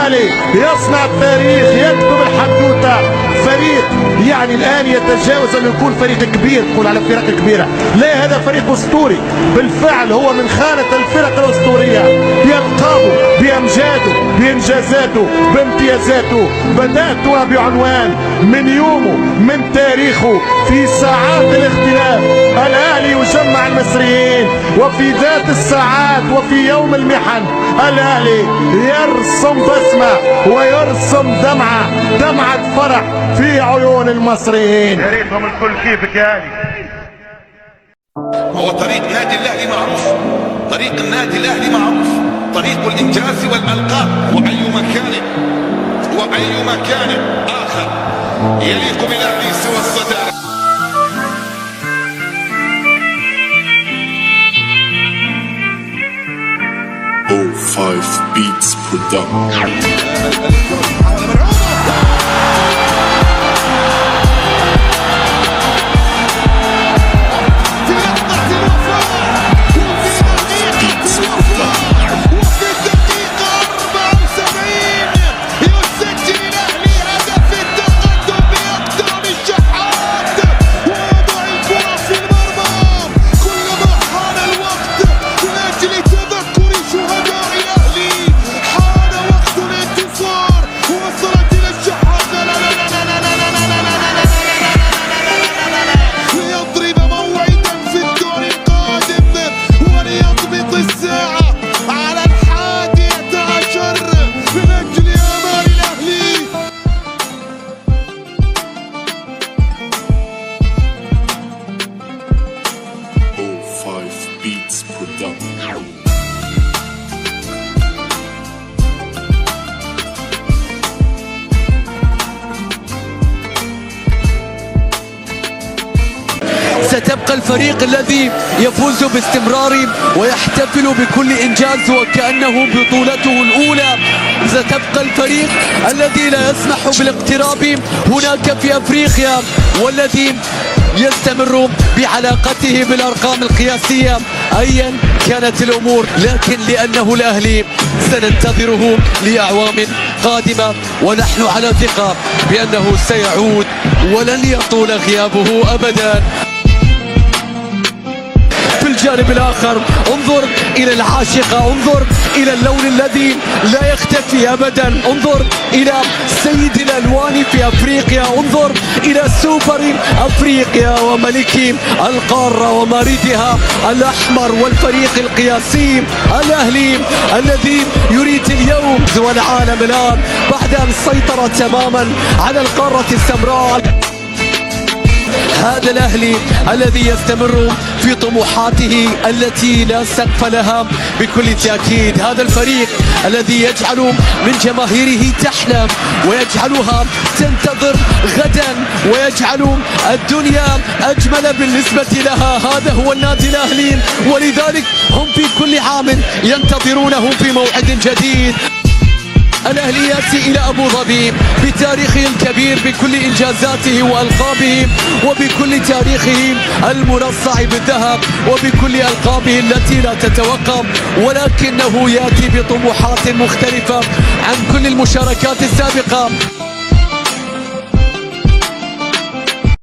الأهلي يصنع التاريخ، يكتب الحدوتة. فريق يعني الآن يتجاوز أن يكون فريق كبير، تقول على فرق كبيرة، لا، هذا فريق أسطوري بالفعل، هو من خانة الفرق الأسطورية بألقابه، بأمجاده، بإنجازاته، بامتيازاته. بدأتها بعنوان من يومه، من تاريخه، في ساعات الاختلاف الأهلي يجمع المصريين، وفي ذات الساعات وفي يوم المحن الأهلي يرسم بسمة ويرسم دمعة، دمعة فرح في عيون المصريين. يا ريتهم الكل كيفك يا اهلي. هو طريق نادي الاهلي معروف، طريق النادي الاهلي معروف، طريق الانجاز والالقاب. واي مكان اخر يليق بالاهلي سوى الصداره؟ O5 Beats Production. في لحظة الوفاة وفي دقيقة الوفاة وفي الدقيقة 74 يسجل الأهلي هدف التقدم بأقدام الشحات ويضع الكرة في المرمى كلما حان الوقت من أجل تذكر شهداء الأهلي. حان وقت الانتصار، وصلت إلى الشحات، لا لا لا لا لا لا لا لا لا لا لا لا، ليضرب موعدا في الدور القادم وليضبط الساعة على 11 من أجل آمال الأهلي. O5 Beats Production. ستبقى الفريق الذي يفوز باستمرار ويحتفل بكل إنجاز وكأنه بطولته الأولى. ستبقى الفريق الذي لا يسمح بالاقتراب هناك في أفريقيا، والذي يستمر بعلاقته بالأرقام القياسية أيا كانت الأمور. لكن لأنه الأهلي سننتظره لأعوام قادمة، ونحن على ثقة بأنه سيعود ولن يطول غيابه أبدا. في الجانب الآخر انظر إلى العاشقة، انظر إلى اللون الذي لا يختفي أبدا، انظر إلى سيد الألوان في أفريقيا، انظر إلى سوبر أفريقيا وملك القارة وماردها الأحمر والفريق القياسي الأهلي الذي يريد اليوم والعالم الآن بعد أن سيطر تماما على القارة السمراء. هذا الأهلي الذي يستمر في طموحاته التي لا سقف لها بكل تأكيد. هذا الفريق الذي يجعل من جماهيره تحلم ويجعلها تنتظر غدا ويجعل الدنيا أجمل بالنسبة لها. هذا هو النادي الأهلي، ولذلك هم في كل عام ينتظرونه في موعد جديد. الأهلي يأتي إلى أبو ظبي بتاريخه الكبير، بكل إنجازاته وألقابه، وبكل تاريخه المرصع بالذهب، وبكل ألقابه التي لا تتوقف، ولكنه يأتي بطموحات مختلفة عن كل المشاركات السابقة.